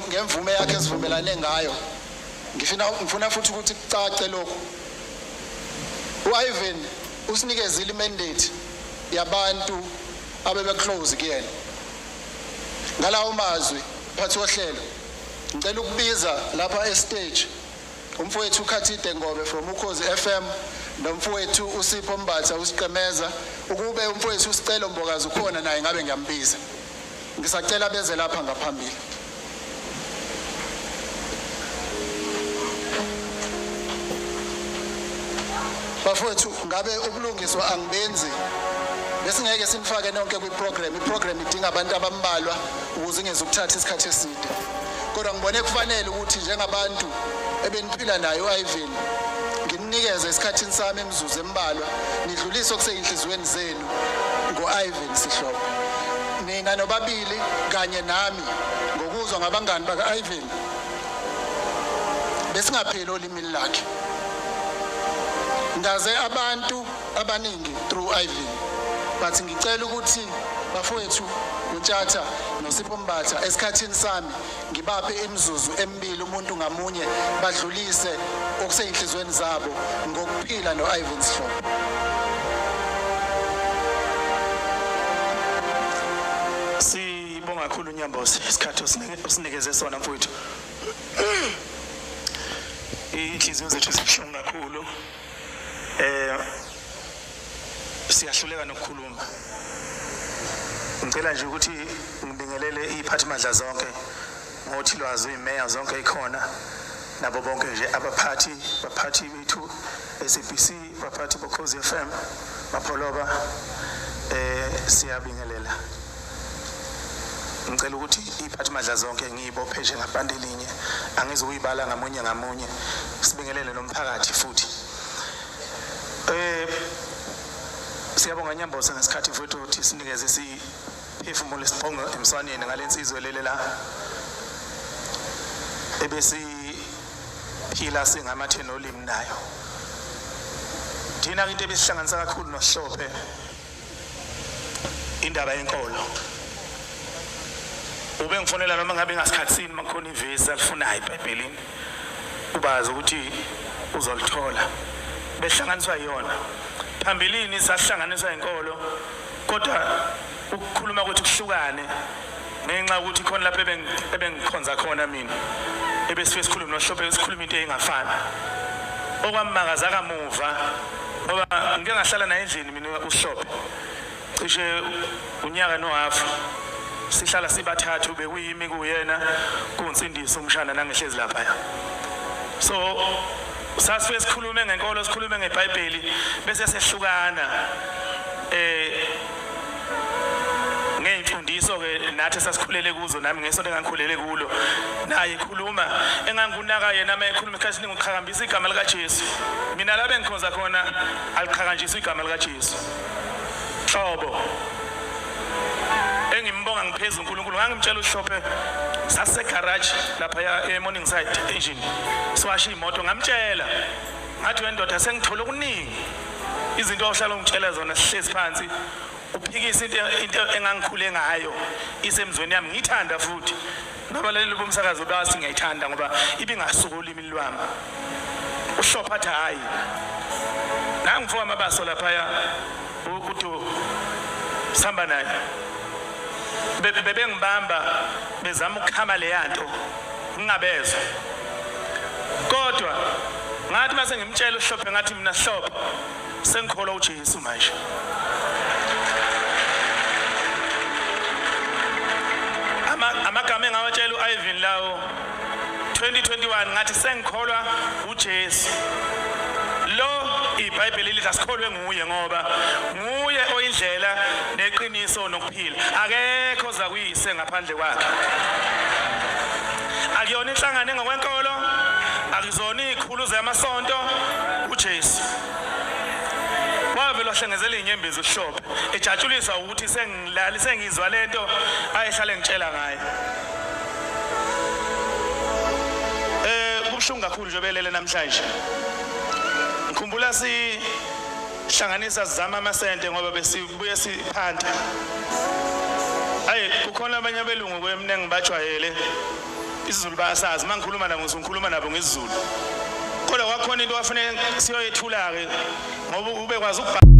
Ngemvume yakhe esivumelane ngayo, ngifuna futhi ukuthi kucace lokhu. U-Ivan usinikezile imandate yabantu abebe-close kuyena. Ngalawo mazwi, mphathi wohlelo, ngicela ukubiza lapha estage umfowethu uKhathide Ngobe from Ukhozi FM nomfowethu uSipho Mbatha uSiqemeza. Ukube umfowethu uSicelo Mbokazi ukhona naye ngabe ngiyambiza. Ngisacela beze lapha ngaphambili. Bafowethu, ngabe ubulungiswa angibenzi, besingeke sinifake nonke kwi-program. I-program idinga abantu abambalwa ukuze ingezukuthatha isikhathi eside, kodwa ngibone kufanele ukuthi njengabantu ebeniphila naye u-Ivan ngininikeze esikhathini sami imizuzu embalwa nidlulise okuseyinhliziyweni zenu ngo-Ivan Sihlophe. Nina nobabili kanye nami ngokuzwa ngabangani baka-Ivan besingapheli olimini lakhe. Ngaze abantu abaningi through Ivan, but ngicela ukuthi bafowethu uNtshatha noSipho Mbatha esikhathini sami ngibaphe imizuzu emibili umuntu ngamunye badlulise okuseyinhliziyweni zabo ngokuphila no-Ivan Sihlophe. Sibonga kakhulu Nyambose isikhathi osinikeze sona mfowethu. Inhliziyo zethu zibuhlungu kakhulu. Siyahluleka nokukhuluma. Ngicela nje ukuthi ngibingelele iphathimandla zonke ngothi lwazo, imeya zonke ikhona nabo bonke nje abaphathi, baphathi bethu SABC, baphathi boKhozi FM, Mapholoba, siyabingelela. Ngicela ukuthi iphathimandla zonke ngiyibophe nje ngabhande elinye, angizukuyibala ngamunye ngamunye. Sibingelele nomphakathi futhi. Siyabonga Nyambose ngesikhathi futhi ukuthi sinikeze siphefumule sibhonge emswaneni ngalensizwe lele la ebesiphila singamathe nolimi nayo. Thina into ebesihlanganisa kakhulu noHlophe indaba yenkolo. Ube ngifonela noma ngabe ngasikhathini makukhona ivesi alifunayo eBhayibhelini, ubazi ukuthi uzolithola. Behlanganiswa yiyona. Phambilini sahlanganiswa inkolo, kodwa ukukhuluma kwethu kuhlukane ngenxa yokuthi khona lapho ebengikhonza khona mina ebesifike sikhulume noHlophe, sikhuluma into eyingafani. Okwammangaza kamuva, ngoba ngike ngahlala naye endlini mina uHlophe cishe unyaka nohafu, sihlala sibathathu, bekuyimi, kuyena, kuNsindiso umshana nangihlezi laphaya. So sasifike sikhulume ngenkolo, sikhulume ngeBhayibheli, bese sehlukana ngey'mfundiso ke nathi sasikhulele kuzo, nami ngesonto engangikhulele kulo, naye ekhuluma engangikunaka yena uma ekhuluma isikhathi esiningi uqhakambisa igama likaJesu. Mina la bengikhonza khona aliqhakanjiswa igama likaJesu nhlobo. Engimbonga ngiphezu uNkulunkulu, ngangimtshela uHlophe, sasise-garage laphaya e-Morningside engine siwasha iy'moto, ngamtshela ngathi, wendoda, sengithole okuningi, izinto ohlala ungitshela zona sihlezi phansi uphikisa into engangikhule ngayo isemzweni yami, ngiyithanda futhi nabalaleli bomsakazo basi ngiyayithanda ngoba ibingasuki olimini lwami. UHlophe athi hhayi, nangimfoka amabaso laphaya uthi sihamba naye, bebengibamba bezama ukukhama leyanto ngingabezwa, kodwa ngathi mase ngimtshela uHlophe ngathi mina Hlophe sengikholwa uJesu manje. Amagama engawatshela u-Ivan lawo 2021, ngathi sengikholwa uJesu lo iBhayibheli lithi asikholwe nguye ngoba nguye oyindlela neqiniso nokuphila, akekho oza kuyise ngaphandle kwakhe. Akuyona inhlangano engokwenkolo, akuzona izikhulu zamasonto, uJesu. Wavele wahlengezela izinyembezi uHlophe ejatshuliswa ukuthi sengilali sengizwa lento ayehlale ngitshela ngayo. Kubuhlungu kakhulu nje belele namhlanje. Ngikhumbula sihlanganisa sizama amasente ngoba besibuye siphante. Ayi, kukhona abanye abelungu kwemne engibajwayele. isiZulu bayasazi. Uma ngikhuluma nabo ngikhuluma nabo ngesiZulu, kodwa kwakhona into wafanele siyoyethula-ke ngoba ubekwazi ukubhala.